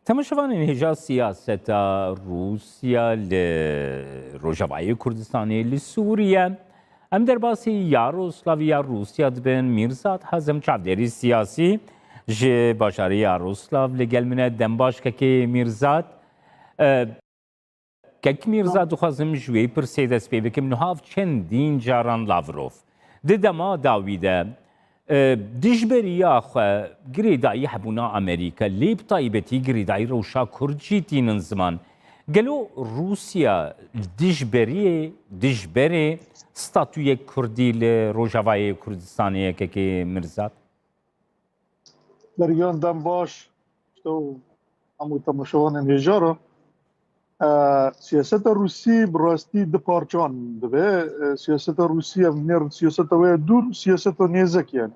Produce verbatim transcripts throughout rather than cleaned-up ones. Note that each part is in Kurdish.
Temaşevanên hêja siyaseta Rûsya li Rojavayê Kurdistanê, li Sûriye. Em derbasî Yaroslavî ya Rûsya dibin. Mîrzad Hazim, çavdêrî siyasî ji bajarê Yaroslav li gel min e. Dem baş kekê Mîrzad. E, Kek Mîrzad, dixwazim ji wê pirsê dest pê bikim. Niha çendîn caran Lavrov di dema dawî de, e, dijberiya xwe girêdayî hebûna Amerîka, lê bi taybetî girêdayî rewşa Kurd jî tînin ziman. Gelo Rûsya dijberiyê, dijberê statuyê Kurdî li Rojavayê Kurdistanê ye, kekê Mîrzad? Beriyan dem baş, ji te û hemû temaşevanên hêja re. E, siyaseta Rûsî bi rastî du parçan dibe. E, siyaseta Rûsî, em nêrin siyaseta wê ya dûr, siyaseta nêzek yani.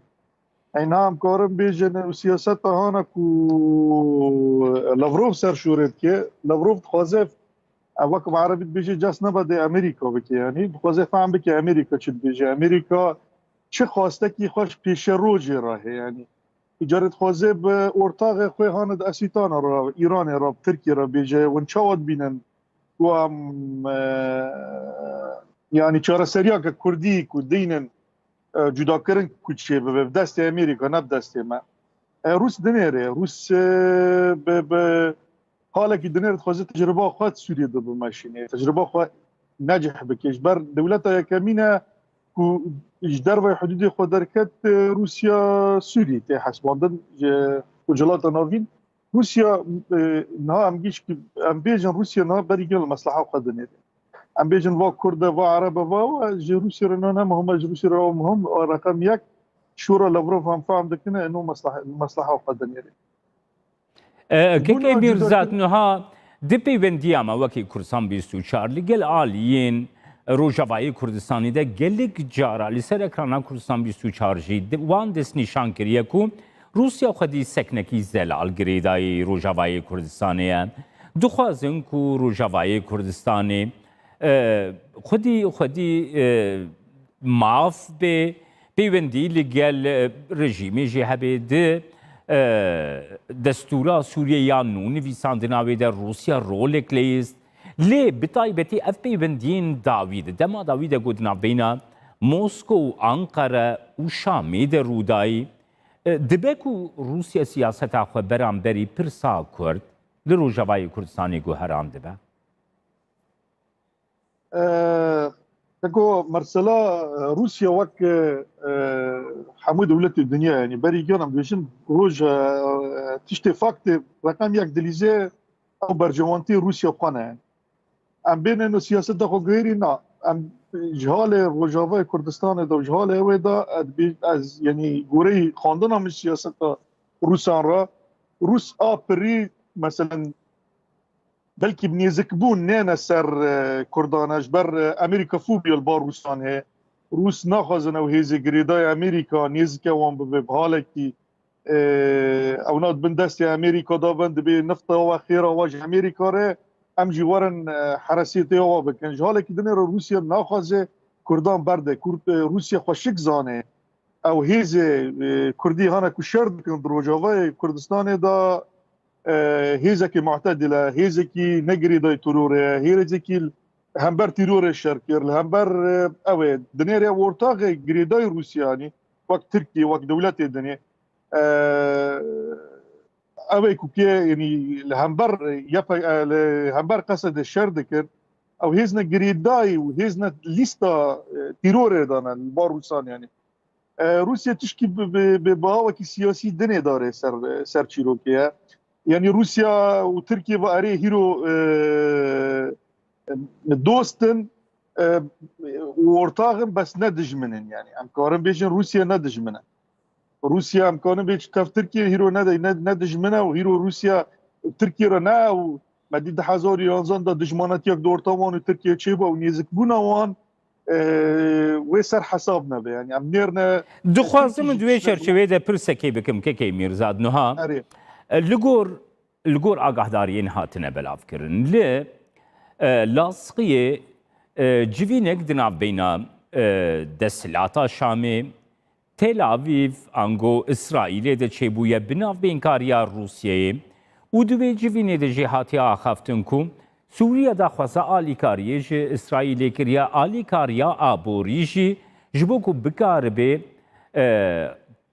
Eyna em karin bêjin, ew siyaseta hana ku Lavrov ser şûrê dike. Lavrov dixwaze, e, wek bi erebî dibêje, cast nebedê Amerîka bike yani. Dixwaze fehm bike Amerîka çi dibêje. Amerîka çi xwestekî xwe ji pêşerojê re heye yani. Îcarê dixwaze bi ortaxê xwe hane di Esîtana re, Îranê re, bi Tirkiyê re bêje, hûn çawa dibînin ku em, e, yanî çareseriyeke Kurdî ku dînin, e, cudakirin ku çê bibe, bi destê Amerîka, ne bi destê me. E, Rûs dinêre, Rûs, e, bi, bi halekî dinêre dixwaze tecrüba xwe di Sûriyê de bimeşîne, tecrüba xwe necih bike. Ji ber dewleta yekemîn e ku ji derveyê hudûdê xwe derket, e, Rûsya Sûrî tê hesibandin ji Rojhilata Navîn. Rûsya, e, niha em gişkî, em bêjin Rûsya niha berî gelek mesleha xwe dinêre. Em bêjin va Kurd e, va Ereb e, va wa ji Rûsya re ne, ne muhim e, ji Rûsya re ew muhim, a reqem yek, şûra Lavrov em fehm dikine, eno mesleha, mesleha xwe dinêre. E, Kekê Bûna Mîrzad, cuda niha di peywendiya me wekî Kurdistan bîst û çar li gel aliyên Rojavayê Kurdistanê de gelek cara li ser ekrana Kurdistan bîst û çar jî di, wan destnîşan kiriye ku Rûsya xwedî seknekî zelal girêdayî Rojavayê Kurdistanê ye. Dixwazin ku Rojavayê Kurdistanê, e, xwedî, xwedî, e, maf bê, peywendî li gel, e, rejîmê jî hebe, di, e, destûra Sûriyê ya nû nivîsandina wê de Rûsya rolek leyist. Lê bi taybetî ev peywendiyên dawî de, dema dawî de ku di navbeyna Moskow û Anqara û Şamê de rûdayî, e, dibe ku Rûsya siyaseta xwe beramberî pirsa Kurd li Rojavayê Kurdistanê guherandibe? E, Teko mesela, e, Rûsya wek, e, e, hemû dewletê dinya, yani berî giyan em dibêjin roj, e, tiştê faktê reqem yek dilîze ew berjewantî Rûsya xwe ne. Em bêne no siyaseta xwe guherî na. Em ji halê Rojavayê Kurdistanê de û ji halê ew ê de ez bê-, ez, yani goreyî xwendina min siyaseta Rûsan re, Rûs a pirî, meselen, belkî bi nêzikbûn nêne ser, e, Kurdan e, ji ber, e, Amerîka fobiya li bar Rûsan heye. Rûs naxwazin ew hêzê girêdayî Amerîka nêzike wan bibe bi halekî, e, ew na di bin destê Amerîka de bin, dibê nifta wa xêra wa ji Amerîka re, em jî werin, e, heresiyetê wa bikin. Ji halekî dinê re Rûsya naxwaze Kurdan berde. Kurd, e, Rûsya xweşik zane. Ew hêzê, e, Kurdî hane ku şer dikin di Rojavayê Kurdistanê de, e, hêzekî mu'tedil e, hêzekî ne girêdayî terorê ye, hêzekî hember terorê şer kir, li hember, e, ew ê dinêre ortaxê girêdayî Rûsya, yanî wek Tirkiye, wek dewletê dinê, e, ew ê ku kê, yanî li hember Y P G, e, li hember Qesedê şer dikir, ew hêzne girêdayî û hêzne lîsta, e, terorê dane li bar Rûsan, yanî. E, Rûsya tişkî bi, bi, bi, bi awekî siyasî dinê darê ser, ser çîrokê ye. Yanî Rûsya û Tirkiye ve erê hîro, e, e, dost in, e, û ortax in, bes ne dijmin in. Yanî em karin bêjin Rûsya ne dijmin e. Rûsya em karin bêjin tev Tirkiye hîro ne, ne, ne dijmin e û hîro Rûsya û Tirkiye re ne û me dî du hezar û yanzan de dijmanetiyek di orta wan û Tirkiye çêbû û nêzikbûna wan, e, wê ser hesab nebe. Yanî em nêrne Dixwazim di wê çerçeveyê de pirsekê bikim, kekê Mîrzad Nuha. Erê. E, li gor, li gor agahdariyên hatine belavkirin. Li, e, Lasqiyê, e, civînek di navbeyna, e, desthilata Şamê, Tel Avîv ango Îsraîlê de çêbûye bi navbeynkariya Rûsyeyê Û di vê civînê de jî hatiye axaftin ku Sûriye daxwaza alîkariyê ji Îsraîlê kiriye, alîkariya aborî jî, ji bo ku bikaribe, e,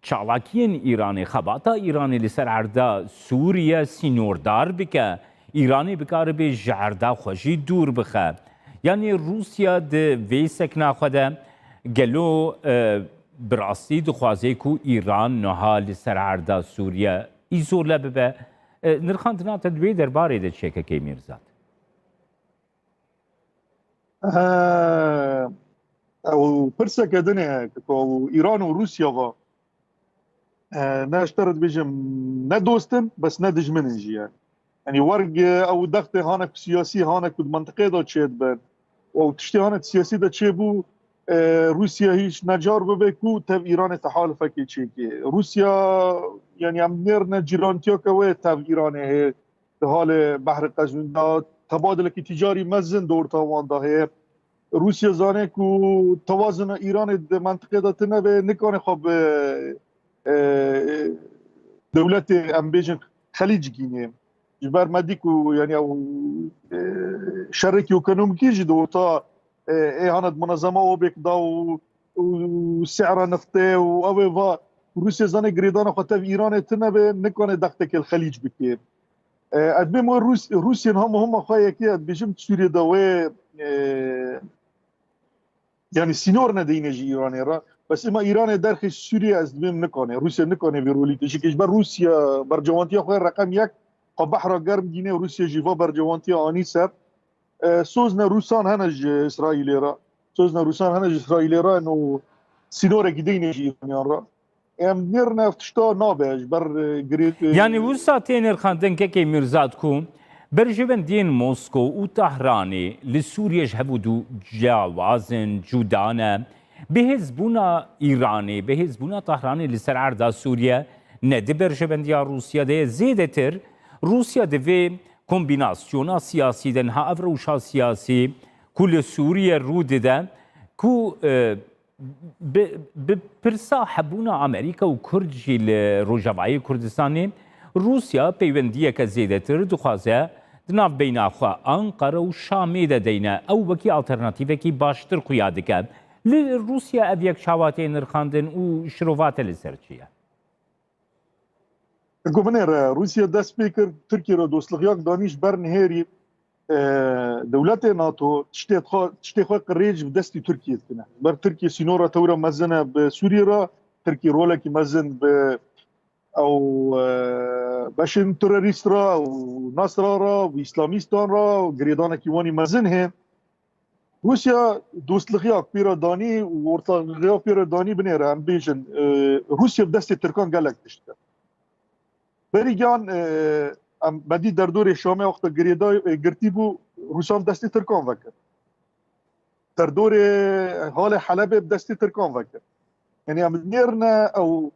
çalakiyên Îranê, xebata Îranê li ser erda Sûriye sînordar bike, Îranê bikaribe ji erda xwe jî dûr bixe. Yanî Rûsya di vê sekna xwe de gelo, e, bi rastî dixwaze ku Îran niha li ser erda Sûriye îzole bibe? E, nirxandina te di wê derbarê de çi ye, Kekê Mîrzad? He, ew pirseke din e ku Îran û Rûsya va, e, ne ji te re dibêjim, ne dost in, bes ne dijmin in jî ye. Yanî werg, e, ew dextê hanek siyasî, hanek ku di mentiqê de çêdibin û ew tiştê hanek siyasî de çêbû, e, Rûsya hîç necar bibe ku tev Îranê tehalifekê çêke. Rûsya, yanî em nêrine cîrantiyeke wê tev Îranê hê di halê Behrê Qezwîn de tebadilekî tîcarî mezin di orta wan de heye. Rûsya zane ku tewazina Îranê di mentiqê de tune be, nikane xwe bi, e, dewletê, em bêjin, Xelîc gînê. Ji ber me dî ku, yanî, ew, e, şerekî ekonomîkî jî di orta, e, ê hana di munezema OPEC da û, û sehra niftê û ew ê va, Rûsya zane girêdana xwe tev Îranê tune be, nikane dextekê li Xelîc bike. E, ez bêm we Rûs-, Rûsya niha muhima xwe yekê, ez dibêjim Sûriyê de wê, e, yanî sînor nedeyne ji Îranê re. Bes ema Îranê derxê Sûriyê ez dibêm nikane. Rûsya nikane vê rolî te. Çike ji ber Rûsya bercewantiya xwe reqem yek, xwe behra germ dîne, Rûsya jî va bercewantiya anî ser. E, sozne Rûsan hene ji Îsraîlê re. Sozne Rûsan hene ji Îsraîlê re, no sînorekî deyne ji Îraniyan re. Em nêrine ev tişta nabe ji ber, e, girê-, e, Yanî wisa tê nirxandin, Kekê Mîrzad, ku berjewendiyên Moskow û Tahranê li Sûriye ji hev û du ciyawaz in, cuda ne. Bihêzbûna Îranê, bihêzbûna Tahranê li ser erda Sûriye ne di berjewendiya Rûsya de ye. Zêdetir Rûsya di vê kombînasyona siyasî de niha ev rewşa siyasî ku li Sûriye rû dide, ku, e, bi, bi pirsa hebûna Amerîka û Kurd jî li Rojavayê Kurdistanê, Rûsya peywendiyeke zêdetir dixwaze di navbeyna xwe Anqara û Şamê de deyne. Ew wekî alternatîvekî baştir xuya dike. Li Rûsya ev yek çawa tê nirxandin û şirova te li ser çi ye? Ku binêre, Rûsya dest pê kir, Tirkiye re dostlixiyak danî, ji ber nihêrî, e, dewletê NATO tiştê xwe, tiştê xwe qirêj bi destî Tirkiye dikine. Ji ber Tirkiye sînora tewra mezin e bi Sûriyê re, Tirkiye rolekî mezin bi ew, e, beşên terorîst re û Nasra re û Îslamîstan re girêdanekî wanî mezin hê. Rûsya dostlixiya pê re danî û ortaxiya pê re danî binêre, em bêjin, e, Rûsya bi destê Tirkan gelek tişt kir. Berî giyan, e, em bedî derdorê Şamê wexta girêda, e, girtî bû, Rûsan destê Tirkan vekir. Derdorê halê Helebê bi destê Tirkan vekir. Yanî em nêrine ew,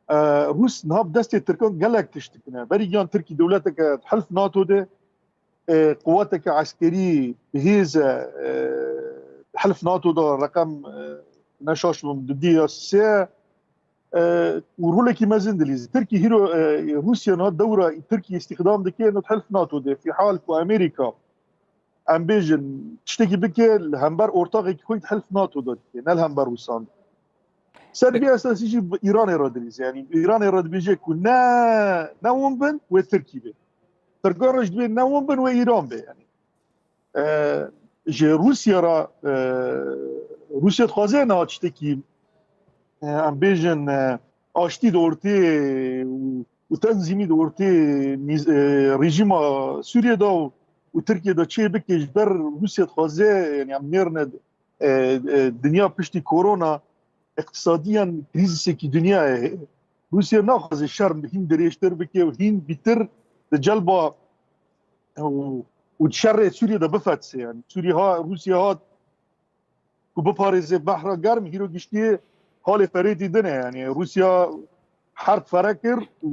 e, Rûs niha bi destê Tirkan gelek tişt dikine. Berî giyan Tirkî dewleteke helf NATO de, e, quweteke eskerî bi hêz e, e, helf NATO de reqem, e, ne şaş bim, di diya sê, e, û rolekî mezin dilîzî. Tirkî hîro, e, Rûsya niha dewra Tirkî îstîxdam dike, no helf NATO de, fîhal ku Amerîka, em bêjin, tiştekî bike, li hember ortaxekî xwe helf NATO de dike, ne li hember Rûsan de. Ser vî esasî jî bi Îranê re dilîze. Yanî Îranê re dibêje ku ne, ne hûn bin, wê Tirkî be. Tirkan re jî dibê ne hûn bin, wê Îran be. Yanî, e, ji Rûsya re, e, Rûsya dixwaze niha tiştekî, e, em bêjin, e, aştî di ortê û, û tenzîmî di ortê nîz-, e, rejîma Sûriyê de û, û Tirkiye de çê bike, ji ber Rûsya dixwaze, yanî em nêrine, e, e, dinya piştî korona, iqtisadiyan krîzîsekî dinyayê heye. Rûsya naxwaze şer hîn dirêjtir bike û hîn bîtir di celba û, û şerê Sûriyê de bifetse. Yanî Sûrî ha, Rûsya hat ku biparêze behra germ, hîro giştiyê halê ferêdî din e. Yanî Rûsya herb fere kir û,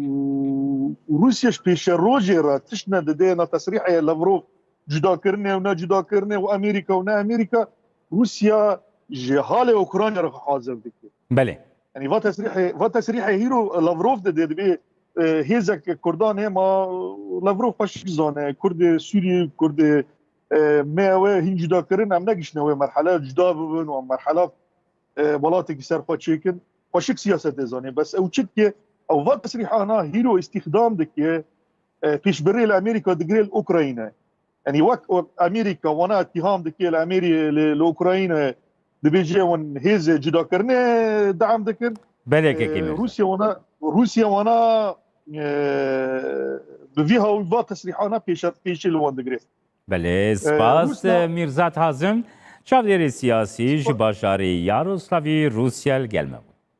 û Rûsya ji pêşerojê re tişt nedide, na tesrîhê Lavrov cudakirinê û ne cudakirinê û Amerîka û ne Amerîka, Rûsya ji halê Ukrayna re hazir dike. Belê. Yanî va tesrîhê, va tesrîhê hîro Lavrov dide, dibê e, hêzek Kurdan hema Lavrov xweşik zane, Kurdê Sûrî, Kurdê, e, me ew ê hîn cuda kirin, em negişine wê merhele cuda bibin û em merhela, e, welatekî ser xwe çêkin. Xweşik siyasetê zane. Bes ew çi dike? Ew va tesrîhana hîro îstîxdam dike, e, pêşberê li Amerîka digire li Ukrayna. Yanî wek o-, Amerîka wana îttiham dike li Amerî-, li, li Ukrayna dibêje wan hêzê cudakirinê deam dikin. Belê E, kekê Mîrza. Rûsya wana, Rûsya wana, e, bi vî haw-, va tesrîhana pêşe-, pêşê li wan digire. Belê, spas Rûsya- e, Mîrzat Hazim, çavdêrê siyasî ji bajarê Yaroslavî Rûsya li gel me bû.